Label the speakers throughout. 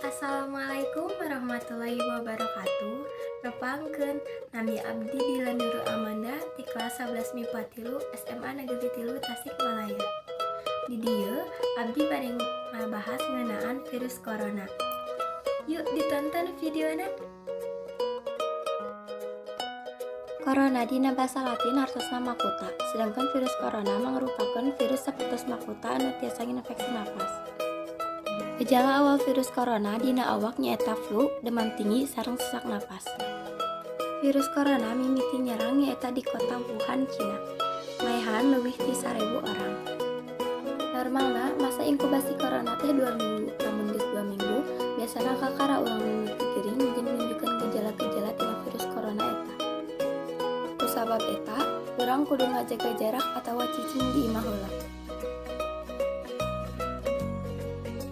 Speaker 1: Assalamualaikum warahmatullahi wabarakatuh. Nepangkeun, nami abdi Dila Nurul Amanda ti kelas 11 MIPA 3 SMA Negeri 3 Tasikmalaya. Di dieu abdi bade ngabahas ngeunaan virus corona. Yuk, ditonton videona. Corona dina basa Latin hartosna makuta, sedangkan virus corona mangrupakeun virus sapertos makuta anu tiasa nginfeksi napas. Gejala awal virus corona dina awak nyaeta flu, demam tinggi, sareng sesak napas. Virus corona mimiti nyerang nyaeta di kota Wuhan, Cina. Maehan leuwih ti 1000 orang. Normalna masa inkubasi corona teh 2 minggu, lamun geus 2 minggu biasana kakara urang mimiti gering jeung nunjukkeun gejala-gejala tina virus corona eta. Kusabab eta, urang kudu ngajaga jarak atawa cicing di imah heula.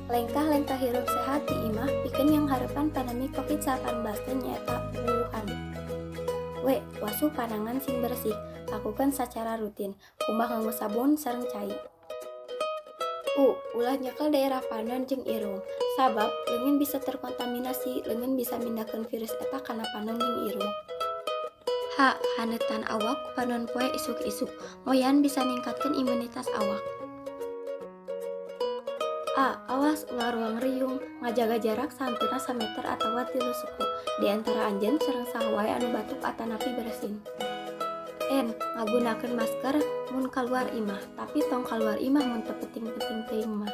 Speaker 1: Lengkah-lengkah hirup sehat di imah pikeun nyanghareupan pandemi Covid-19 teh nyaeta Wuhan. W. Wasuh panangan sing bersih, lakukeun sacara rutin, kumbah nganggo sabun sareng cai. U. Ulah nyekel daerah panon jeung irung, sabab leungeun bisa terkontaminasi, leungeun bisa mindahkeun virus eta kana panon jeung irung. H. Haneutan awak ku panon poe isuk-isuk, moyan bisa ningkatkeun imunitas awak. A. Awas ulah ruang-riung, ngajaga jarak sahenteuna sameter atawa 3 suku di antara anjeun sareng saha wae anu batuk atanapi bersin. N. Ngagunakeun masker mun kaluar imah, tapi tong kaluar imah mun teu penting-penting teuing mah.